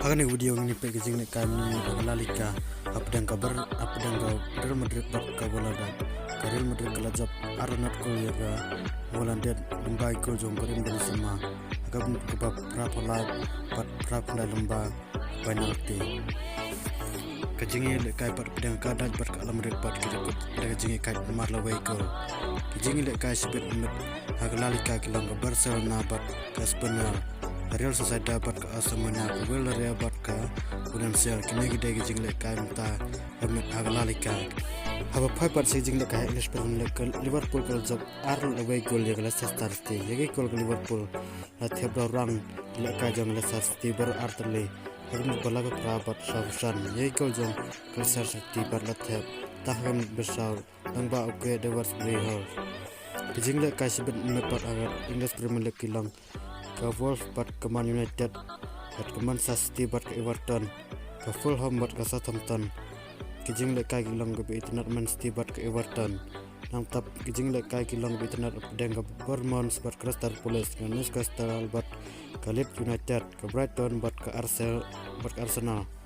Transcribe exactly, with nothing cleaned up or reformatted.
Ha kane ka video ngin peit ka jinglehkai mynmiet ha ka La Liga hapdeng ka Bar, hapdeng ka Real Madrid bad ka Valladolid. Ka Real Madrid ka la jop ar la nod kol ïa ka Valladolid lyngba ki kol jong Karim Benzema ha ka minit kaba phra phew lai bad phra phew lai lyngba penalty. Ka jingïalehkai pat hapdeng ka Dutch bad ka Alemania pat ki la kut da ka jingïakait mar la wei kol. Ka jingïalehkai shibit mynmiet ha ka La Liga ki long ka Barcelona bad ka Espanyol, ka Real Sociedad bad ka Osasuna, ka Villarreal bad ka Valencia. Kine ki dei ki jinglehkai mynta mynmiet ha ka La Liga. Haba phai pat sha ki jinglehkai ha English Premier League, ka Liverpool ka la jop ar la wei kol ïa ka Leicester City. Ïa ki kol ka Liverpool la thep da u rang lehkai jong Leicester City baroh ar tylli ha ka minit ba lai phew phra bad saw phew san. Ïa ki kol jong ka Leicester City pat la thep tang ha ka minit ba saw lyngba u Clyde Edwards-Helaire. Ki jinglehkai shibit mynmiet pat ha ka English Premier League ki long ka Wolves bad ka Man United, bad ka Manchester City bad ka Everton, ka Fulham bad ka Southampton. Ki jinglehkai ki long kaba itynnad, Man City bad ka Everton. Nangta ki jinglehkai ki long kaba itynnad hapdeng ka Bournemouth bad Crystal Palace, ka Newcastle bad ka Leeds United, ka Brighton bad ka Arse-, bad ka Arsenal.